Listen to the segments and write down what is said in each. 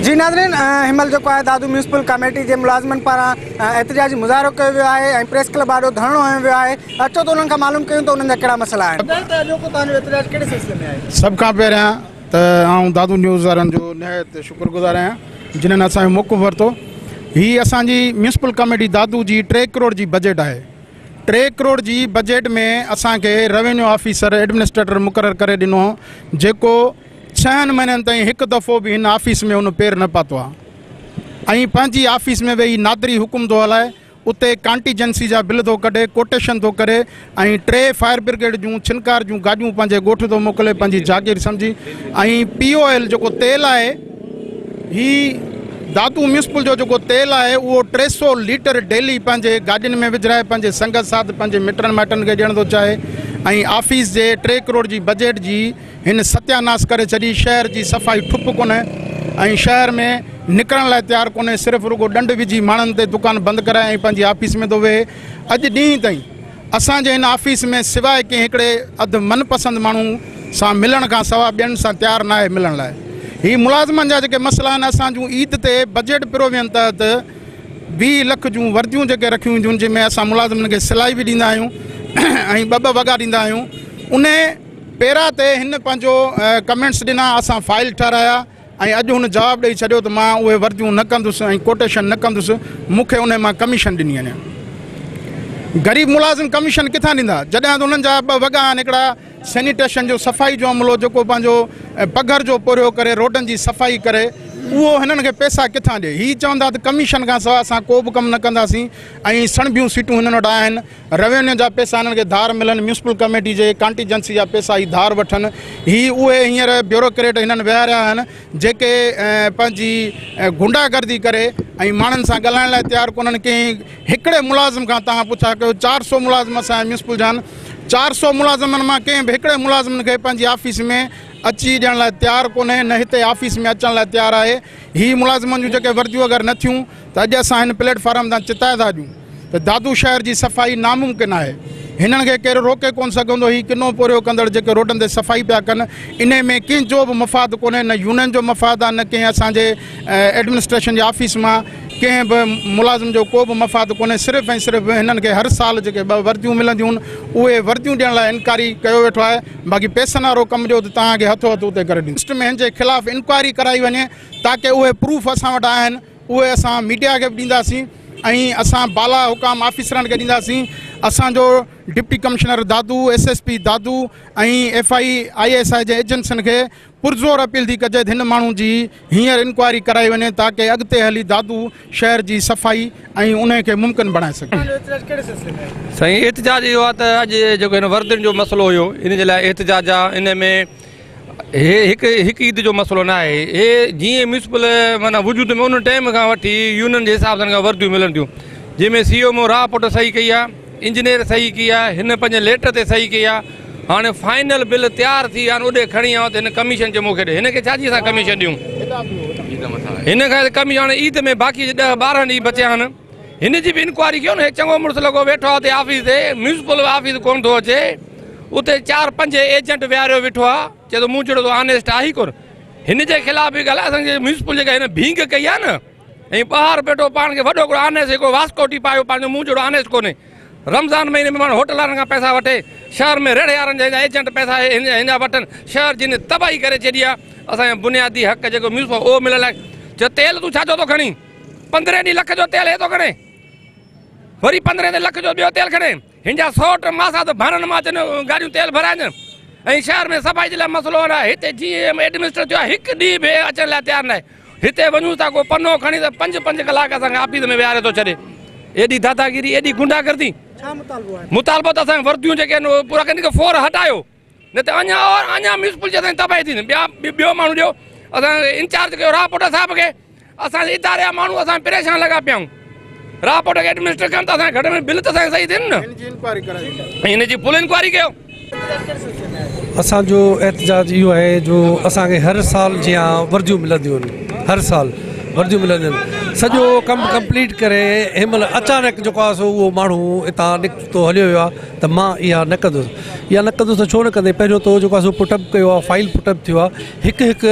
جي ناظرين هن مهل جيڪو آهي دادو ميونسپل ڪميٽي جي ملازمن پاران احتجاجي مظاهرو ڪيو ويو آهي ۽ پريس ڪلب آڏو ڌرڻو هنيو ويو آهي. اچو ته انهن کان معلوم ڪيون ته انهن جا ڪهڙا مسئلا آهن. ٻڌايو ته اڄوڪو توهان جو احتجاج ڪهڙي سلسلي ۾ آهي؟ سڀ کان پهريان ته آئون دادو نيوز وارن جو نهايت شڪر گذار آهيان جنھن اسان جو موقف ورتو. هي اسان جي ميونسپل ڪميٽي دادو جي 3 ڪروڙ جي بجيٽ آهي. 3 ڪروڙ جي بجيٽ ۾ اسان کي روينيو آفيسر ايڊمنسٽريٽر مقرر ڪري ڏنو جيڪو 6 مهينن تائين هڪ دفعو به هن آفيس ۾ هن پير نه پاتو آهي ۽ پنهنجي آفيس ۾ ويهي نادري حڪم ٿو هلائي. اتي ڪانٽيجنسي جا بل ٿو ڪڍي، ڪوٽيشن ٿو ڪري ۽ 3 فائر برگيڊ جون ڇنڪار جون گاڏيون پنهنجي ڳوٺ ٿو موڪلي پنهنجي جاگير سمجهي ۽ پي او ايل جيڪو تيل آهي هي دادو ميونسپل جو جيڪو تيل آهي اهو 300 ليٽر ڊيلي پنهنجي گاڏين ۾ وجهرائي پنهنجي سنگت ساٿ پنهنجي مٽن مائٽن کي ڏيڻ ٿو چاهي ۽ آفيس جي 3 ڪروڙ جي بجيٽ جي هن ستياناس ڪري ڇڏي، شهر جي صفائي ٺپ ڪونهي ۽ شهر ۾ نڪرڻ لاء تيار ڪونهي، صرف رڳو ڏنڊ وجهي ماڻهن تي دڪان بند ڪرائي ۽ پنهنجي آفيس ۾ ٿو ويهي. اڄ ڏينهن تائين اسان جي هن آفيس ۾ سواء ڪنهن هڪڙي اڌ من پسند ماڻهو سان ملڻ کان سوا ٻين سان تيار ناهي ملڻ لاء. هي ملازمن جا جيڪي مسئلا آهن اسان جون عيد تي بجيٽ پرووين تحت 20 لک جون ورديون جيڪي رکيون وينديون آهن جنهن ۾ اسان ملازمن کي سلائي به ڏيندا آهيون ۽ ٻه ٻه وڳا ڏيندا آهيون انهي پيرا تي هن پنهنجو ڪمينٽس ڏنا، اسان فائل ٺهرايا ۽ اڄ هن جواب ڏئي ڇڏيو ته مان اهي ورديون نه ڪندس ۽ ڪوٽيشن نه ڪندس، مون کي انهي مان ڪميشن ڏني وڃي. غريب ملازم ڪميشن ڪٿان ڏيندا جڏهن ته انهن جا ٻه وڳا آهن، هڪڙا سينيٽيشن جو صفائي جو عملو جيڪو پنهنجو پگهر جو پورهيو ڪري روڊن جي صفائي ڪري اهو هنن کي پئسا ڪٿان ڏئي. هي چوندا ته ڪميشن کان سواء اسان ڪو به ڪم نه ڪنداسين ۽ سڻڀيون سيٽون هنن وٽ آهن. روينيو جا پئسا هنن کي ڌار ملن، ميونسپل ڪميٽي جي ڪانٽيجنسي جا پئسا هي ڌار وٺن، هي اهي هينئر بيوروڪريٽ هنن ويهاريا آهن جيڪي پنهنجي غنڊا گردي ڪري ۽ ماڻهن سان ڳالهائڻ لاء تيار ڪونهن، ڪنهن هڪڙي ملازم کان توهان پڇا ڪيو 400 ملازم اسان جا ميونسپل جا آهن، 400 ملازمن مان ڪنهن به هڪڙي ملازم کي پنهنجي آفيس ۾ اچي ڏيڻ لاء تيار ڪونهي نه هتي آفيس ۾ اچڻ لاء تيار آهي، هي ملازمن جون جيڪي ورديون اگر نه ٿيون ته اڄ اسان هن پليٽ فارم تان چتائي ٿا ڏيون ته دادو شهر جي صفائي ناممڪن آهي، هنن کي ڪير روڪي ڪونه سگهندو، هي ڪنو پورهيو ڪندڙ جيڪي روڊن تي صفائي پيا ڪن انهي ۾ ڪنهن جو به مفاد ڪونهي، نه يونين جو مفاد آهي نه ڪنهن اسان جي ايڊمنسٽريشن جي آفيس مان ڪنهن به ملازم جو ڪو به مفاد ڪونهي، صرف ۽ صرف هنن کي هر سال جيڪي 2 ورديون ملنديون اهي ورديون ڏيڻ لاء انڪاري ڪيو ويٺو آهي، باقي پئسن وارو ڪم ڏيو ته توهان کي هٿو هٿ اتي ڪري ڏيندس. ۾ هن جي خلاف انڪوائري ڪرائي وڃي تاڪه اهي پروف اسان وٽ آهن اهي اسان ميڊيا کي به ڏينداسين ۽ اسان بالا حڪام آفيسرن کي ڏينداسين. اسان جو deputy commissioner Dadu, S S P Dadu ۽ F I I S I جي ايجنسين کي پرزور اپيل ٿي ڪجي ته هن ماڻهو جي هينئر انڪوائري ڪرائي وڃي تاڪه اڳتي هلي دادو شهر جي صفائي ۽ انهي کي ممڪن بڻائي سگهجي. سائين احتجاج اهو آهي ته اڄ جيڪو هن وردين جو مسئلو هيو ان جي لاء احتجاج آهي. ان ۾ هي هڪ عيد جو مسئلو نه آهي. هي جيئن ميونسپل معنيٰ وجود ۾ ان ٽائيم کان وٺي يونين جي حساب سان ورديون ملن ٿيون جنهن ۾ سي او مون راء پٽ صحيح ڪئي آهي، انجنيئر صحيح ڪئي آهي، هن پنهنجي ليٽر تي صحيح ڪئي آهي. هاڻي فائنل بل تيار ٿي ويا آهن اوڏي کڻي آئو ته هن ڪميشن چي مون کي ڏي. هن کي ڇا جي اسان ڪميشن ڏيون؟ هن کان ڪميشن هاڻي عيد ۾ باقي 10 12 ڏينهن بچيا آهن هن جي به انڪوائري ڪيو نه. هي چڱو مڙس لڳو ويٺو آهي اتي آفيس تي، ميونسپل آفيس ڪونه ٿو اچي، اتي 4 5 ايجنٽ ويهاريو ويٺو آهي، چئي ٿو مون جهڙو ته آنيسٽ آهي ئي ڪونه. هن جي خلاف به ڳالهاء. اسان جي ميونسپل جيڪا هن ڀينگ ڪئي آهي نه ۽ ٻاهر ويٺو پاڻ کي وڏو هڪڙو آنيسٽ هڪڙو واسڪوٽي پايو پنهنجو مون جهڙو آنيسٽ ڪونهي. رمضان مهيني ۾ ماڻهو هوٽل وارن کان پئسا وٺي شهر ۾ ريڙهي وارن جا ايجنٽ پئسا هن جا وٺن. شهر جي هن تباهي ڪري ڇڏي آهي. اسان جو بنيادي حق جيڪو ميونسپل اهو ملڻ لاء چيو تيل تون ڇا جو ٿو کڻين؟ 15 ڏينهن لک جو تيل هي ٿو کڻي، وري 15 تي لک جو ٻيو تيل کڻي. هن جا سئوٽ ماسات ڀرن مان اچن گاڏيون تيل ڀرائن ۽ شهر ۾ صفائي جي لاء مسئلو آهي. هتي جي ايم ايڊمنسٽريٽر ٿيو آهي هڪ ڏينهن به اچڻ لاء تيار ناهي. هتي وڃون ٿا ڪو پنو کڻي ته 5 5 ڪلاڪ اسان کي آفيس ۾ ويهاري ٿو ڇڏي. ايڏي داداگيري، ايڏي غنڊا گردي. ڇا مطالبو آهي؟ مطالبو ته اسان ورديون جيڪي آهن اهي پورا ڪن کي فور هٽايو نه ته اڃا اور اڃا ميونسپل جي اسان جي تباهي ٿيندي. ٻيو ماڻهو ڏيو اسان انچارج ڪيو راء پوٽا صاحب کي. اسان جي اداري جا ماڻهو اسان پريشان لڳا پيا آهيون. راء پوٽا کي ايڊمنسٽريٽر ڪن ته اسان کي گهٽ ۾ بل ته اسان جا صحيح ٿين نه. هن جي انڪوائري ڪرائي وڃي. هن جي فل انڪوائري ڪيو. اسان جو احتجاج اهو آهي جو اسان کي هر سال جيان ورديون ملنديون آهن، هر سال ورديون ملنديون آهن، سڄو ڪم ڪمپليٽ ڪري هن مهل اچانڪ جيڪو آهي سو اهو ماڻهو هتان نڪتو هليو ويو آهي ته مان اها نه ڪندس. اها نه ڪندس ته ڇو نه ڪندي؟ پهريون تو جيڪو آهي سو پٽ اپ ڪيو آهي، فائل پٽ اپ ٿيو آهي، هڪ هڪ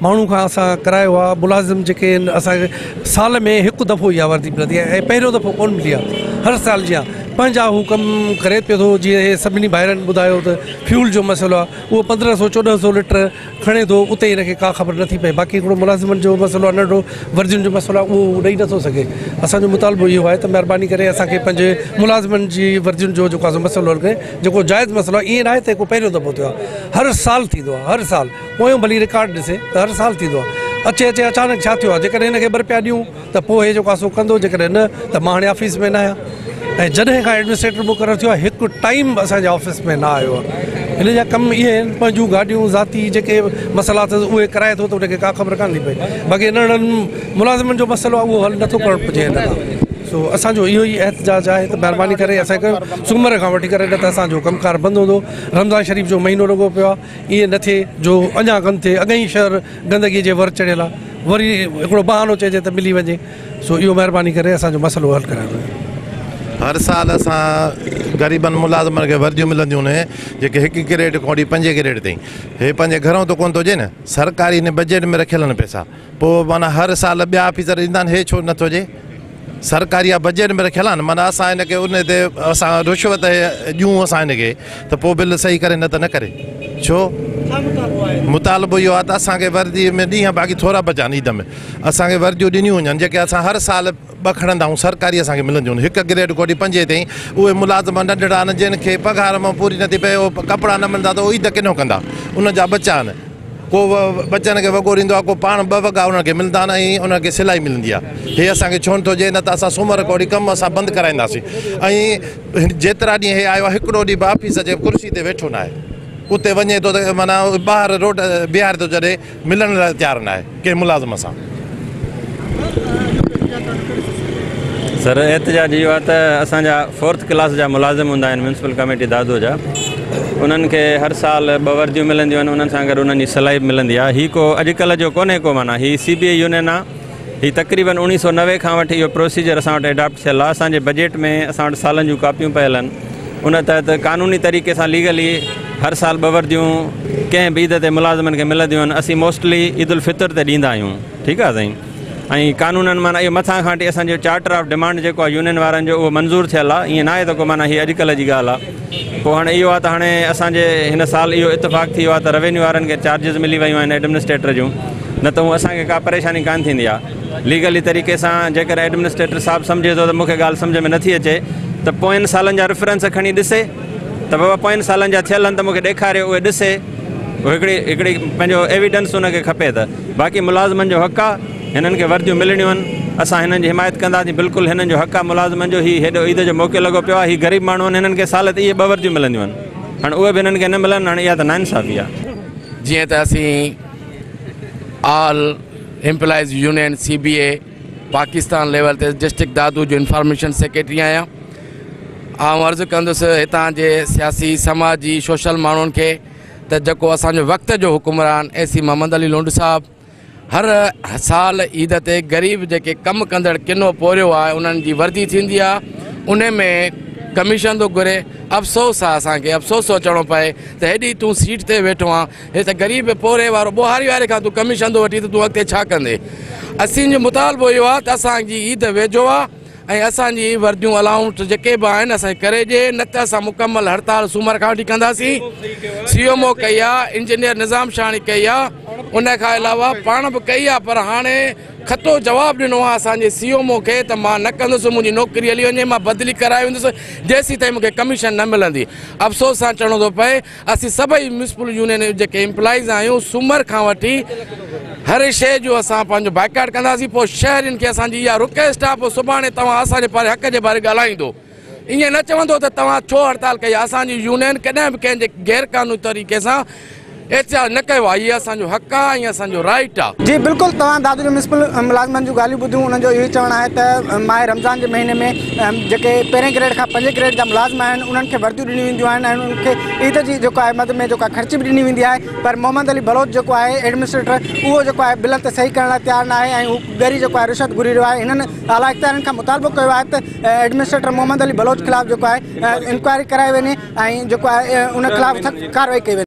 ماڻهو کان اسان ڪرايو آهي. ملازم جيڪي آهن اسان کي سال ۾ هڪ دفعو اها وردي ملندي آهي ۽ پهريون دفعو ڪونه ملي آهي. هر سال جيان پنهنجا هو ڪم ڪري پيو ٿو. جيئن هي سڀني ڀائرن ٻڌايو ته فيول جو مسئلو آهي، اهو 1500 1400 ليٽر کڻي ٿو، اتي هن کي ڪا خبر نٿي پئي. باقي هڪڙو ملازمن جو مسئلو آهي، ننڍڙو وردين جو مسئلو آهي، اهو ڏئي نٿو سگهي. اسان جو مطالبو اهو آهي ته مهرباني ڪري اسان کي پنهنجي ملازمن جي وردين جو جيڪو آهي مسئلو حل ڪري، جيڪو جائز مسئلو آهي. ائين ناهي ته هڪ پهريون دفعو ٿيو آهي، هر سال ٿيندو آهي، هر سال. پويون ڀلي رڪارڊ ڏسي ته هر سال ٿيندو آهي. اچي اچي اچانڪ ڇا ٿيو آهي؟ جيڪڏهن هن کي 2 رپيا ڏيون ته پوء هي جيڪو آهي سو ڪندو، جيڪڏهن نه ته مان هاڻي آفيس ۾ نه آهيان. ۽ جڏهن کان ايڊمنسٽريٽر مقرر ٿيو آهي هڪ ٽائيم به اسان جي آفيس ۾ نه آيو آهي. هن جا ڪم اهي آهن، پنهنجون گاڏيون ذاتي جيڪي مسئلا اٿس اهي ڪرائي ٿو ته ان کي ڪا خبر ڪانه ٿي پئي. باقي ننڍڙن ملازمن جو مسئلو آهي اهو حل نٿو ڪرڻ پڄي هن کان. سو اسان جو اهو ئي احتجاج آهي ته مهرباني ڪري اسان کي سومر کان وٺي ڪري، نه ته اسان جو ڪم ڪار بند هوندو. رمضان شريف جو مهينو لڳو پيو آهي، ائين نه ٿئي جو اڃا گند ٿئي. اڳ ئي شهر گندگي جي ور چڙهيل آهي، وري هڪڙو بهانو چئجي ته ملي وڃي. سو اهو مهرباني ڪري اسان جو مسئلو حل ڪرايو وڃي. هر سال اسان غريبن ملازمن کي ورديون ملنديون آهن، جيڪي هڪ گريڊ کان وٺي 5 گريڊ تائين. هي پنهنجي گهرون ته ڪونه ٿو ڏئي نه، سرڪاري هن بجيٽ ۾ رکيل آهن پئسا. پوء معنيٰ هر سال ٻيا آفيسر ڏيندا آهن، هي ڇو نٿو ڏئي؟ سرڪاري اها بجيٽ ۾ رکيل آهن، معنيٰ اسان هن کي ان تي اسان رشوت ڏيون اسان هن کي ته پوء بل صحيح ڪري، نه ته نه ڪري. ڇو؟ مطالبو اهو آهي ته اسان کي وردي ۾ ڏينهن باقي ٿورا بچا آهن عيد ۾، اسان کي ورديون ڏنيون وڃن جيڪي اسان هر سال 2 کڻندا آهيون، سرڪاري اسان کي ملنديون آهن. 1 گريڊ کان وٺي 5 تائين. اهي ملازم ننڍڙا آهن جن کي پگهار مان پوري نٿي پئي، اهي ڪپڙا نه ملندا ته اهي عيد ڪنهن ڪندا؟ انهن جا ٻچا آهن، ڪو ٻچن کي وڳو ڏيندو آهي، ڪو پاڻ 2 وڳا انهن کي ملندا آهن ۽ انهن کي سلائي ملندي آهي. هي اسان کي ڇو نٿو ڏئي؟ نه ته اسان سومر کان وٺي ڪم اسان بند ڪرائينداسين. ۽ جيترا ڏينهن هي آيو آهي هڪڙو ڏينهن به آفيس جي ڪرسي تي ويٺو ناهي. اتي وڃي ٿو ته معنيٰ ٻاهر روڊ بيهاري ٿو ڇڏي، ملڻ لاء تيار ناهي ڪنهن ملازم سان. سر احتجاج اهو آهي ته اسان جا فورٿ ڪلاس جا ملازم هوندا آهن ميونسپل ڪميٽي دادو جا، انهن کي هر سال 2 ورديون ملنديون آهن، انهن سان گڏ انهن جي سلائي به ملندي آهي. هي ڪو اڄڪلهه جو ڪونهي ڪو، معنيٰ هي سي بي اي يونين آهي. هي تقريبن 1990 کان وٺي اهو پروسيجر اسان وٽ اڊاپٽ ٿيل آهي. اسان جي بجيٽ ۾ اسان وٽ سالن جون ڪاپيون پيل آهن، ان تحت قانوني طريقي سان ليگلي هر سال 2 ورديون ڪنهن به عيد تي ملازمن کي ملنديون آهن. اسين موسٽلي عيد الفطر تي ڏيندا آهيون. ٺيڪ آهي سائين. ۽ قانونن معنيٰ اهو مٿان کان وٺي اسان جو چارٽر آف ڊمانڊ جيڪو آهي يونين وارن جو اهو منظور ٿيل آهي. ائين ناهي ته ڪو معنيٰ هي اڄڪلهه جي ڳالهه آهي. پوء هاڻي اهو آهي ته هاڻي اسان جي هن سال اهو اتفاق ٿي ويو آهي ته روينيو وارن کي چارجز ملي ويون آهن ايڊمنسٽريٽر جون، نه ته هونء اسان کي ڪا پريشاني ڪانه ٿيندي آهي. ليگلي طريقي سان جيڪڏهن ايڊمنسٽريٽر صاحب سمجهي ٿو ته مون کي ڳالهه سمجهه ۾ نٿي اچي ته پوين سالن جا ريفرنس کڻي ڏسي ته بابا پوين سالن جا ٿيل آهن ته مون کي ڏيکاريو، اهي ڏسي هڪڙي هڪڙي پنهنجو ايويڊنس ان کي کپي ته باقي ملازمن جو حق آهي، هنن کي ورديون ملڻيون آهن، اسان هنن جي حمايت ڪنداسين. بلڪل هنن جو حق آهي ملازمن جو. هي هيڏو عيد جو موقعو لڳو پيو آهي، هي غريب ماڻهو آهن، هنن کي سال تي اهي 2 ورديون ملنديون آهن، هاڻي اهي به هنن کي نه ملن، هاڻي اها ته ناانصافي آهي. جيئن ته اسين all employees union C B A Pakistan level تي ڊسٽرڪٽ دادو جو انفارميشن سيڪريٽري آهيان. آئون عرض ڪندس هتان جي سياسي سماجي سوشل ماڻهن کي ته جيڪو اسان جو وقت جو حڪمران اي سي محمد علي لنڊ صاحب هر سال عيد تي غريب جيڪي ڪم ڪندڙ ڪنو پورهيو آهي انهن جي وردي ٿيندي آهي، ان ۾ ڪميشن ٿو گهري. افسوس آهي اسان کي، افسوس ٿو اچڻو پئي ته هيڏي تون سيٽ تي ويٺو آهين، هي ته غريب پورهيي وارو ٻوهاري واري کان تون ڪميشن ٿو وٺين ته تون اڳتي ڇا ڪندين؟ اسين جو مطالبو اهو آهي ته اسان جي عيد ويجهو آهي ۽ اسان جي ورديون الائونس جيڪي به آهن اسان کي ڪري ڏي، نه ته اسان مڪمل هڙتال سومر کان وٺي ڪنداسين. سي ايم او ڪئي آهي، انجنيئر نظام شاهاڻي ڪئي آهي، ان کان علاوه پاڻ به ڪئي آهي، پر هاڻي خطو جواب ڏنو آهي اسان جي سي ايم او کي ته مان نه ڪندس، منهنجي نوڪري هلي وڃي، مان بدلي ڪرائي ويندس جيسين تائين مون کي ڪميشن نه ملندي. افسوس سان چوڻو ٿو پئي اسين سڀئي ميونسپل يونين جيڪي امپلائيز آهيون سومر کان وٺي هر شيء جو اسان پنهنجو بائيڪاٽ ڪنداسين. پوء شهرين کي اسان جي اها رڪويسٽ آهي پوء سڀاڻي توهان اسان جي پاري حق جي باري ڳالهائيندو، ائين نه چوندو ته توهان ڇو هڙتال ڪئي آهي. اسان جي يونين ڪڏهن به ڪنهن جي غير قانوني طريقي سان احتجاج نه ڪيو آهي. اهو اسان جو حق آهي ۽ اسان جو رائيٽ آهي. جي بلڪل، توهان دادو جي ميونسپل ملازمن جون ڳالهيون ٻڌيون. انهن جو اهو چوڻ آهي ته ماهه رمضان جي مهيني ۾ جيڪي پهرين گريڊ کان پنجين گريڊ جا ملازم آهن، انهن کي ورديون ڏنيون وينديون آهن ۽ انهن کي عيد جي جيڪو آهي مد ۾ جيڪو خرچي به ڏني ويندي آهي، پر محمد علي بلوچ جيڪو آهي ايڊمنسٽريٽر، اهو جيڪو آهي بلن تي صحيح ڪرڻ لاء تيار نه آهي ۽ هو ڳري جيڪو آهي رشوت گهري رهيو آهي. هنن اعليٰ اختيارين کان مطالبو ڪيو آهي ته ايڊمنسٽريٽر محمد علي بلوچ خلاف جيڪو آهي انڪوائري ڪرائي وڃي ۽ جيڪو آهي ان خلاف سخت ڪارروائي ڪئي وڃي.